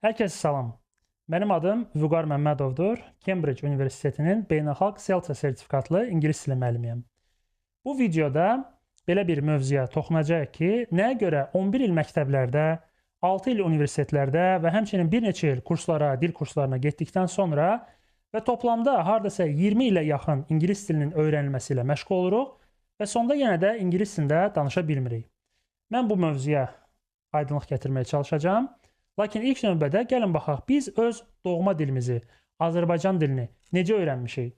Hər kəsə salam. Mənim adım Vüqar Məmmədovdur. Cambridge Universitetinin beynəlxalq CELTA sertifikatlı ingilis dili müəllimiyəm. Bu videoda belə bir mövzuya toxunacağıq ki, nəyə görə 11 il məktəblərdə, 6 il universitetlərdə və həmçinin bir neçə il kurslara, dil kurslarına getdikdən sonra və toplamda hardasa 20 ilə yaxın ingilis dilinin öyrənilməsi ilə məşğul oluruq və sonda yenə də ingilis dilində danışa bilmirik. Mən bu mövzuya aydınlıq gətirməyə çalışacağam. Lakin ilk növbədə gəlin baxaq, biz öz doğma dilimizi, Azərbaycan dilini necə öyrənmişik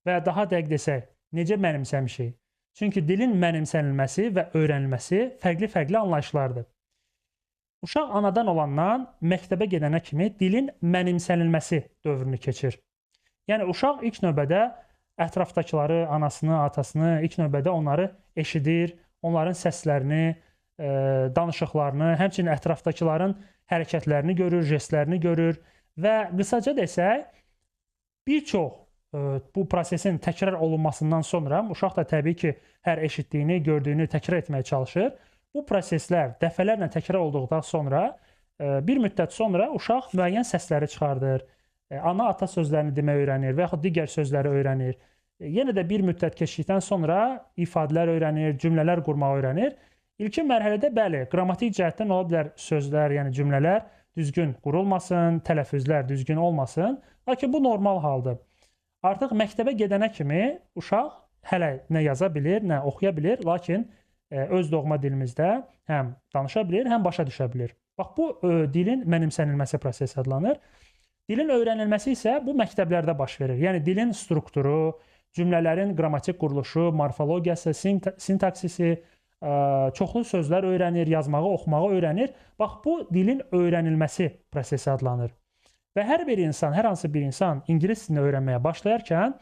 və daha dəqiq desək, necə mənimsəmişik? Çünki dilin mənimsənilməsi və öyrənilməsi fərqli-fərqli anlayışlardır. Uşaq anadan olandan məktəbə gedənə kimi dilin mənimsənilməsi dövrünü keçir. Yəni, uşaq ilk növbədə ətrafdakıları, anasını, atasını, ilk növbədə onları eşidir, onların səslərini, danışıqlarını, həmçinin ətrafdakıların hərəkətlərini görür, jestlərini görür və qısaca desək, bir çox bu prosesin təkrar olunmasından sonra uşaq da təbii ki, hər eşitdiyini, gördüyünü təkrar etməyə çalışır. Bu proseslər dəfələrlə təkrar olduqdan sonra, bir müddət sonra uşaq müəyyən səsləri çıxardır, ana-ata sözlərini demək öyrənir və yaxud digər sözləri öyrənir. Yenə də bir müddət keçdikdən sonra ifadələr öyrənir, cümlələr qurmağı öyrənir. İlkin mərhələdə bəli, qrammatik cəhətdən ola bilər sözlər, yəni cümlələr düzgün qurulmasın, tələffüzlər düzgün olmasın. Lakin bu normal haldır. Artıq məktəbə gedənə kimi uşaq hələ nə yaza bilir, nə oxuya bilir, lakin öz doğma dilimizdə həm danışa bilir, həm başa düşə bilir. Bax, bu dilin mənimsənilməsi prosesi adlanır. Dilin öyrənilməsi isə bu məktəblərdə baş verir. Yəni dilin strukturu, cümlələrin qrammatik quruluşu, morfologiyası, sintaksisi, çoxlu sözlər öyrənir, yazmağı, oxumağı öyrənir. Bax, bu dilin öyrənilməsi prosesi adlanır. Və hər bir insan, hər hansı bir insan ingilis dilini öyrənməyə başlayarkən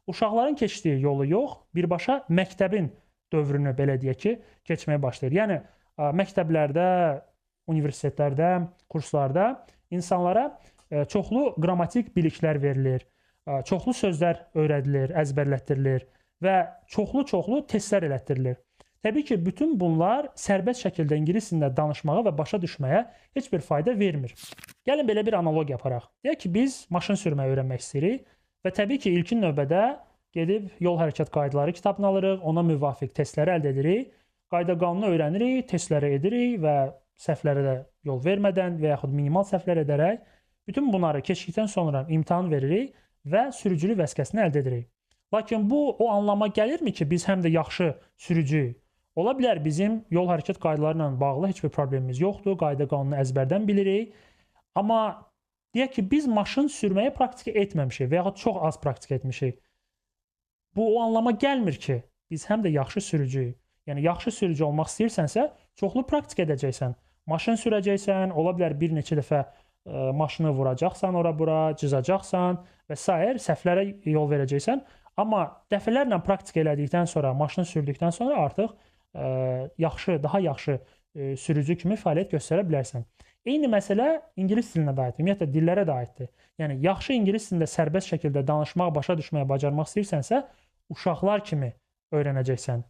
uşaqların keçdiyi yolu yox, birbaşa məktəbin dövrünü belə deyək ki, keçməyə başlayır. Yəni, məktəblərdə, universitetlərdə, kurslarda insanlara çoxlu qrammatik biliklər verilir, çoxlu sözlər öyrədilir, əzbərlətdirilir və çoxlu-çoxlu testlər elətdirilir. Təbii ki, bütün bunlar sərbəst şəkildə ingilis dilində danışmağa və başa düşməyə heç bir fayda vermir. Gəlin belə bir analogiya aparaq. Deyək ki, biz maşın sürməyi öyrənmək istəyirik və təbii ki, ilkin növbədə gedib yol hərəkət qaydaları kitabını alırıq, ona müvafiq testləri əldə edirik, qayda qanunu öyrənirik, testləri edirik və səhvlərə də yol vermədən və yaxud minimal səhvlər edərək bütün bunları keçdikdən sonra imtahan veririk və sürücülük vəsiqəsini əldə edirik. Lakin bu o anlama gəlirmi ki, biz həm də yaxşı sürücüyük? Ola bilər bizim yol hərəkət qaydaları ilə bağlı heç bir problemimiz yoxdur, qayda qanunu əzbərdən bilirik. Amma deyək ki, biz maşın sürməyə praktika etməmişik və yaxud çox az praktika etmişik. Bu o anlama gəlmir ki, biz həm də yaxşı sürücüyük. Yəni, yaxşı sürücü olmaq istəyirsənsə, çoxlu praktika edəcəksən. Maşın sürəcəksən, ola bilər bir neçə dəfə maşını vuracaqsan ora-bura, cızacaqsan və s. səhvlərə yol verəcəksən. Amma dəfələrlə praktika elədikdən sonra, maşını sürdükdən sonra artıq yaxşı, daha yaxşı sürücü kimi fəaliyyət göstərə bilərsən. Eyni məsələ ingilis dilinə də aiddir, ümumiyyətlə dillərə də aiddir. Yəni, yaxşı ingilis dilində sərbəst şəkildə danışmaq, başa düşməyə bacarmaq istəyirsənsə, uşaqlar kimi öyrənəcəksən.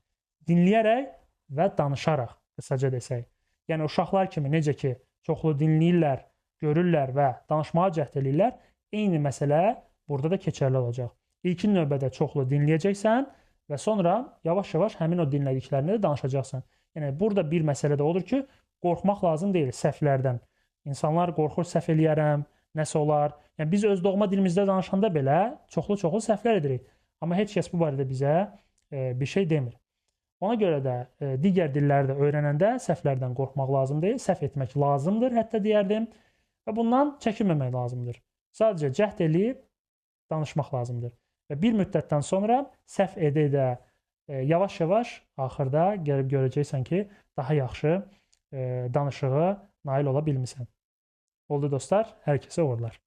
Dinləyərək və danışaraq, qısaca desək. Yəni, uşaqlar kimi necə ki, çoxlu dinləyirlər, görürlər və danışmağa cəhd eləyirlər, eyni məsələ burada da keçərli olacaq. İlkin növbədə çoxlu dinləyəcəksən və sonra yavaş-yavaş həmin o dinlədiklərini də danışacaqsan. Yəni, burada bir məsələ də odur ki, qorxmaq lazım deyil səhvlərdən. İnsanlar qorxur, səhv eləyərəm, nəsə olar. Yəni, biz öz doğma dilimizdə danışanda belə çoxlu-çoxlu səhvlər edirik. Amma heç kəs bu barədə bizə bir şey demir. Ona görə də digər dillərdə öyrənəndə səhvlərdən qorxmaq lazım deyil, səhv etmək lazımdır, hətta deyərdim. Və bundan çəkinməmək lazımdır. Sadəcə cəhd eləyib danışmaq lazımdır. Və bir müddətdən sonra səhv edə-edə yavaş-yavaş axırda gəlib görəcəksən ki, daha yaxşı danışığa nail ola bilmisən. Oldu dostlar, hər kəsə uğurlar.